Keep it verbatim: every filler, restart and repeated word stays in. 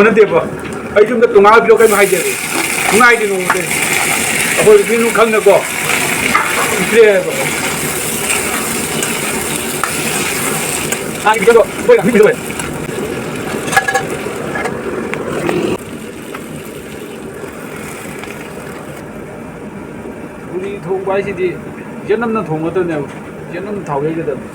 ꯅꯠꯇꯦꯕ, ꯑꯩ ꯌꯨꯝꯗ ꯇꯣꯉꯥꯟꯅ ꯄꯤꯔꯛꯑꯣ ꯀꯩꯅꯣ ꯍꯥꯏꯗꯦꯕ꯫ ꯁꯨꯡꯍꯥꯏꯗꯦ ꯅꯣꯡꯃꯗꯤ꯫ ꯑꯩꯈꯣꯏ ꯅꯨꯄꯤ ꯅꯨꯡ ꯈꯪꯅꯀꯣ ꯄꯤꯔꯛꯑꯦꯕ꯫ ꯍꯥꯟꯅꯒꯤ ꯄꯤꯔꯛꯑꯣ, ꯑꯩꯈꯣꯏ ꯅꯨꯄꯤ ꯄꯤꯔꯛꯑꯣ꯫ ꯄꯨꯔꯤ ꯊꯣꯡꯕ ꯍꯥꯏꯁꯤꯗꯤ ꯆꯦꯅꯝꯅ ꯊꯣꯡꯒꯗꯕꯅꯦꯕ, ꯆꯦꯅꯝ ꯊꯥꯎ ꯌꯩꯒꯗꯕꯅꯤ꯫